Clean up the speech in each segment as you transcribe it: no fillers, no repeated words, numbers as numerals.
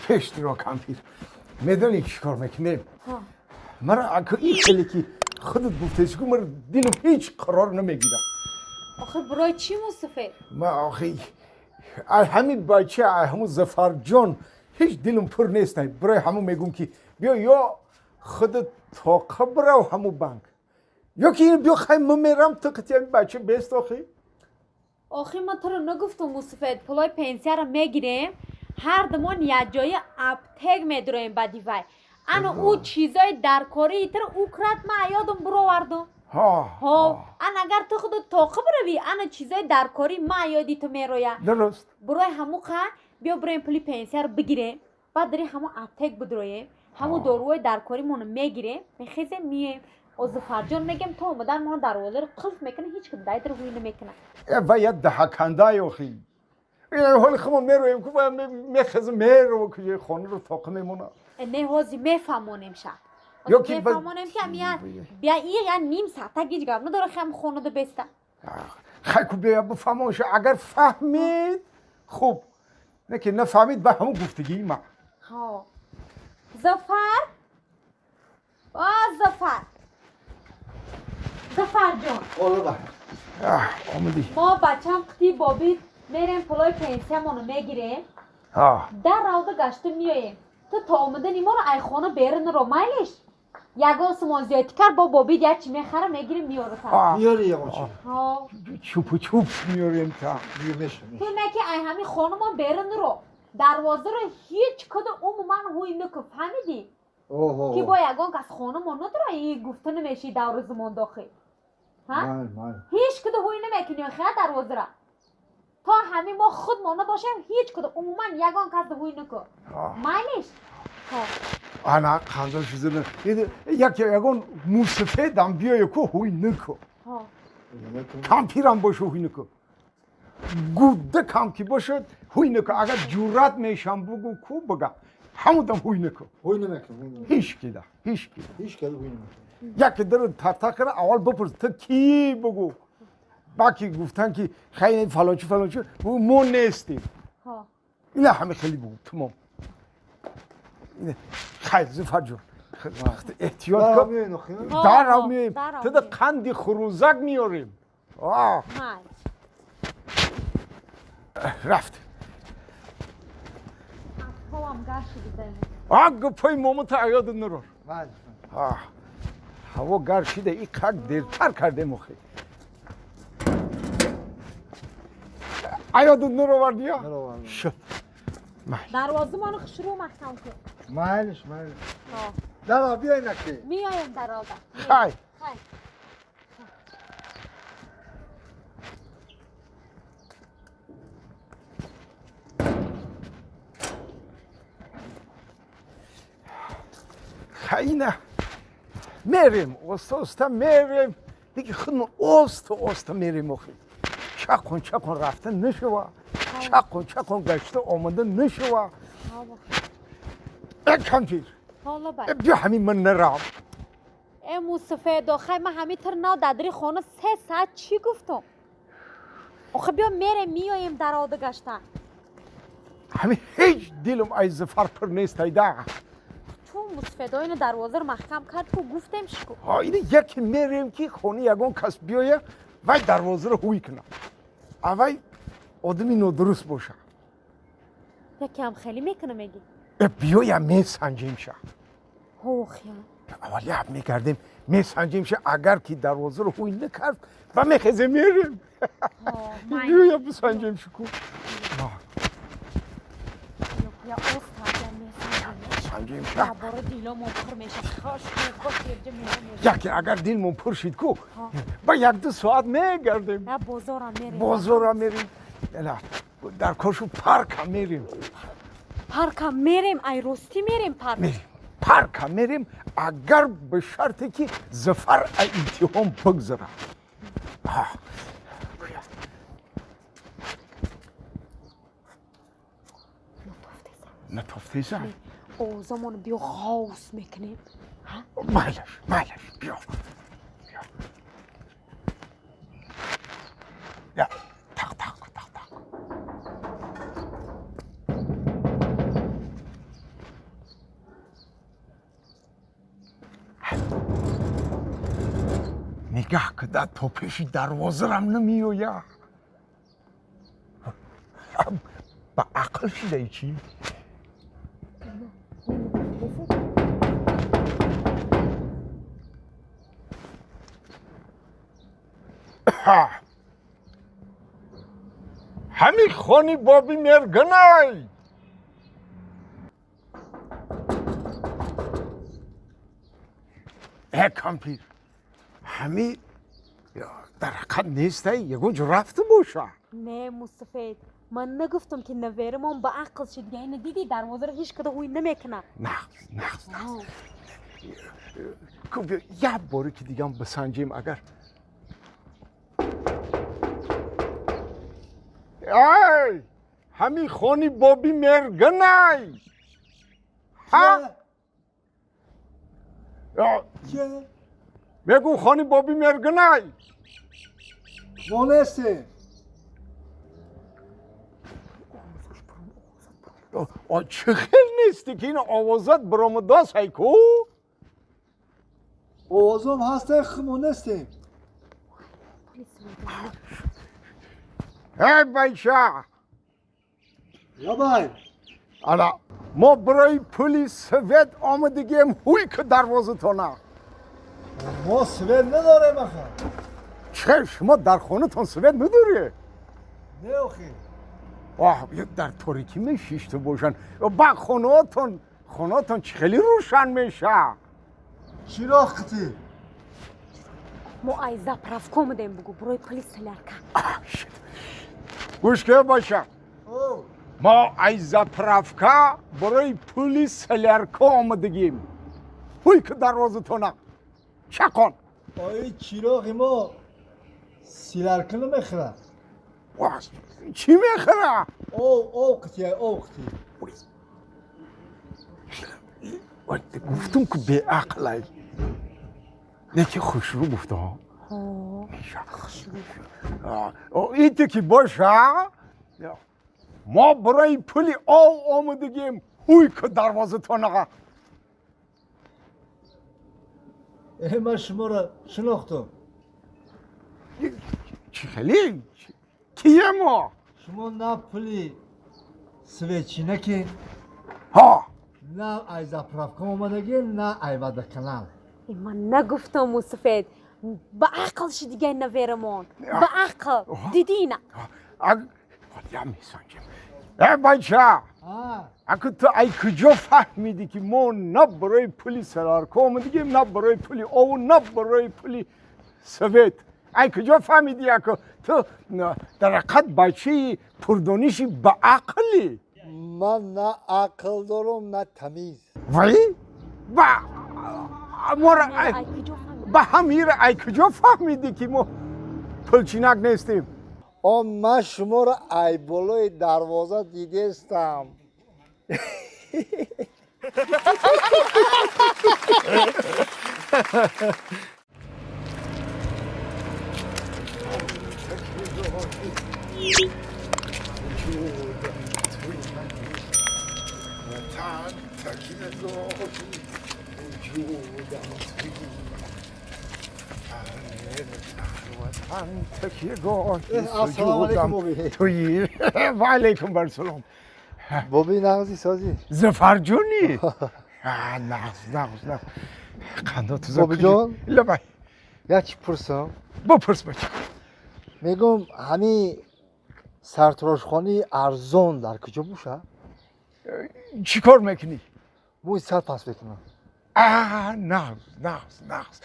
Пеш диро кампир. Медонӣ чӣ кор мекунем? Мара ака ин хеле ки худат гуфтаси ку мара дилам ҳеҷ қарор намегирад. Охир барои чӣ мусафед? Ма охи ай ҳамин бача ай ҳамун Зафарҷон ҳеҷ дилам пур нест. Барои ҳамун мегӯм ки биё ё худат тоқа бирав ҳамун банк ё ки биё хай мемерам ту қити ҳамин бача бест охи. Охир ман туро нагуфтам мусафед пулои пенсияро мегирем ҳар думон якҷоя аптек медуроем баъди вай. Ана ӯ чизои даркории туро ӯ крат ман ёдам буровардум. Ҳо ана агар ту худат тоқа биравӣ ана чизои даркорӣ ман ёди ту мерояд. Дуруст. Барои ҳамун қа биё бироем пули пенсияро бигирем баъд дари ҳамун аптек бидроем ҳамун доруҳои даркоримонро мегирем мехезем мием. О Зуфарҷон мегем то омадан мо дарвозаро қулф мекунад ҳеҷ ким дай дар ҳуй намекунад. Вай як даҳакандай охи. Ҳоли худмон мероем ку мехезем меро ку хонаро тоқа мемонад. Не ҳози мефаҳмонем ша. Ё ки мефаҳмонем ки амия бия и я ним саата гиҷ гап надора хам хонада беста. Хай ку бия бифаҳмон ша агар фаҳмид хуб не ки нафаҳмид ба ҳамун гуфтагии ма. Ҳо. Зафар? О Зафар. Зафарҷон. Олба. Омадӣ. Мо бачам қити бобид мерем пулои пенсиямонро мегирем. Дар равда гашта меоем. Ту то омадани моро ай хона берун ро майлиш? Ягон сумон зиёдтӣ кард бо бобид як чи мехара мегирем меёрата. Меёри ягон чи. Ҳо. Чупу чуп меёрем та. Меша. Ту не ки ай ҳами хонумон берун ро. Дарвозаро ҳеҷ куда умуман ҳуй накун, фаҳмидӣ? Ки бо ягон кас хонумон надора и гуфта намеши давру зумон дохил. Ҳа? Ҳеҷ куда ҳуй намекунӣ охира дарвозаро. То ҳами мо худмон набошем ҳеҷ куда умуман ягон кас ҳуй накун. Майлиш? Ҳо. Ана қандо шузина. Як ягон мусафедам биёя ку ҳуй накун. Ҳо. Кампирам боша ҳуй накун. Гудда кам ки бошад ҳуй накун. Агар ҷуръат мешам бугу ку бага ҳамудам ҳуй накун. Ҳуй намекунам. Ҳеҷ кида, ҳеҷ кида. Ҳеҷ кида ҳуй намекунам. Яке дару тартар кара аввал бипурс ту кӣ бугу. Баки гуфтан ки хай фалончи фалончи бугу мо нестем. Ина ҳама хеле бугу тамом. Хай Зуфарҷон эҳтиёт кун. Дарав меоем. Ту да қанди хурӯзак меорем. Рафт. Гапои момата аёдат нарор. Ҳаво гарм шида и как дертар кардем охи. Аёдат наровардия? Шуд. Дарвозамонро хушрӯ маҳкам кун. Майлиш, майлиш. Дара биёй наки. Меоем дарода. Хай. Хай. Хайна. Мерем, оста оста мерем. Диги худмон оста оста мерем охи. Чақон чақон рафта нашава. Чақон чақон гашта омада нашава. Кампир. Биё ҳамин ман нарам. Э мусафед охай ман ҳамин тир нав дадри хона 3 саат чӣ гуфтам? Охи биё мерем меоем дарода гашта. Ҳамин ҳеҷ дилам ай Зафар пур нест айда. Чун мусафедо ина дарвозаро маҳкам кард ку гуфтем шику. Ҳа ина яке мерем ки хони ягон кас биёя вай дарвозаро ҳуй кунад. А вай одами нодуруст боша. Яке ҳам хеле мекуна мегӣ? Биёя месанҷем ша. Ҳо охия. Аввал як мекардем месанҷем ша агар ки дарвозаро ҳуй накард ва мехезем мерем. Биёя бисанҷем шуку. Я оста санҷем ша. Бора диломон пур мешад. Хош хош ерҷа мерем. Яке агар дилмон пур шид ку ба 1-2 соат мегардем. Бозорам мерем. Бозорам мерем. Дар кошу паркам мерем. Паркам мерем, ай ростӣ мерем парк. Мерем. Паркам мерем, агар ба шарте ки Зафар ай имтиҳон бигзарад. Натофтеса? Овозамон биё ғавс мекунем. Майлаш, майлаш, биё. Я, тақ тақ тақ тақ. Нигоҳ куда то пеши дарвозарам намеоя. Ба ақл шидаи чӣ? Ҳамин хони боби Мерганай. Э кампир, ҳами дар ҳақиқат нестай, ягон ҷо рафта боша. Не, мусафед, ман нагуфтам ки наверамон ба ақл шид. Яъне диди дарвозаро ҳеҷ када ҳуй намекунад. Нағз, нағз, нағз. Як боре ки дигам бисанҷем агар. Ай, ҳамин хони боби Мерганай. Ҳа? Мегӯм хони боби Мерганай. Мо нестем. Чӣ хел нестӣ ки ин овозат баромадааст ҳайку? Овозом ҳаста, мо нестем. Эй байча! Ябай! Ала, мо барои пули свет омадагием, ҳуй ки дарвозатона. Мо свет надорем аха. Чӣ, шумо дар хонатон свет надоред? Не охи. Оҳ, дар торикӣ мешишта бошанд. Ба хонаотон, хонаотон чӣ хеле рӯшан меша? Чироғ қитӣ. Мо ай заправка омадем, бугу, барои пули солярка. Гӯш ке боша. Мо ай заправка барои пули солярка омадагим. Ҳуй ки дарвозатона. Чақон. Ои чироғи мо солярка намехӯрад. Чӣ мехӯрад? Об қитӣ, об қитӣ. Гуфтум ки беақлай. Не ки хушрӯ гуфта. Ите ки боша, мо барои пули об омадагим, ҳуй ки дарвозатона. Э, ман шуморо шинохтам. Чӣ хеле? Кие мо? Шумо на пули светчинаки, ҳа, на ай заправка омадагӣ, на ай водоканал. Ман нагуфтам, мусафед, ба ақл ши дига наверамон. Ба ақл. Диди ина. Я месанҷем. Э бача! Аку ту ай куҷо фаҳмидӣ ки мо на барои пули солярка омадагим, на барои пули ову, на барои пули свет? Ай куҷо фаҳмидӣ аку ту дар ҳақиқат бачаи пурдониши ба ақлӣ? Ман на ақл дорам, на тамиз. Вай? Ба моро ба ҳамира ай куҷо фаҳмидӣ ки мо пулчинак нестем? О, ман шуморо ай болои дарвоза дидестам. السلام علیکم بابی. تویی؟ و علیکم بر سلام. بابی نغزی سازی؟ زفر جونی؟ نغز نغز نغز. قندات بابی جان؟ لبای. یک چی پرسم؟ بپرس بچه. میگم همین سرتراشخانه ارزان در کجا باشه؟ چی کار میکنی؟ موی سر پس بکنم. نغز نغز نغز.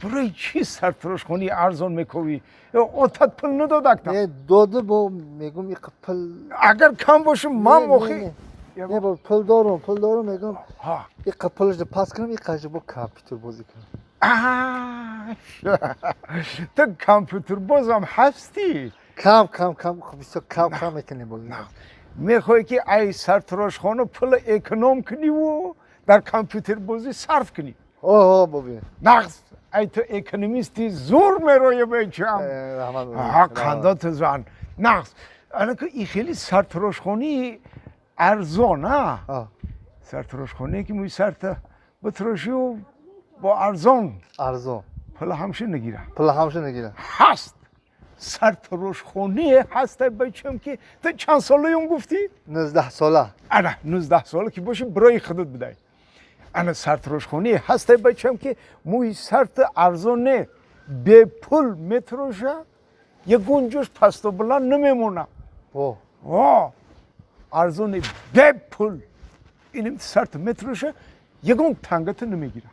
برای چی سرتراشخانی ارزان میکوی؟ اتت پول ندادک. نه داده با میگم یک پول اگر کم باشه من موخی نه با پول دارم، پول دارم، میگم یک پولش پس کنم، یک قش با کامپیوتر بازی کنم. تو کامپیوتر بازم هستی؟ کم کم کم، خب بسیار کم کم میکنیم بازی. میخوای که ای سرتراشخانه پول اکنوم کنی و در کامپیوتر بازی صرف کنی. آه بابی. نغز. ای تو اکونومیستی زور میروی بچم. ها قندات زن. نغز. الان که این خیلی سرتراشخانی ارزان ها. سرتراشخانه که موی سرت بتراشی و با ارزان. ارزان. Пул ҳамша нагира. Пул ҳамша нагира. Ҳаст. Сартарошхонае ҳаста, бачам, ки ту чанд солаён гуфтӣ? 19 сола. Ана 19 сола ки боши, бирои худат бидай. Ана сартарошхонае ҳаста, бачам, ки мӯи сарти арзон не, бепул метроша, ягон ҷош пасту баланд намемона. О. О, арзони, бепул иним сарти метроша, ягон тангата намегира.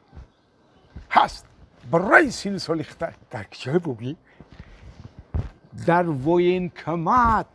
Ҳаст барои сини соли хитай. Дар киҷое бугӣ? Дар военкомат.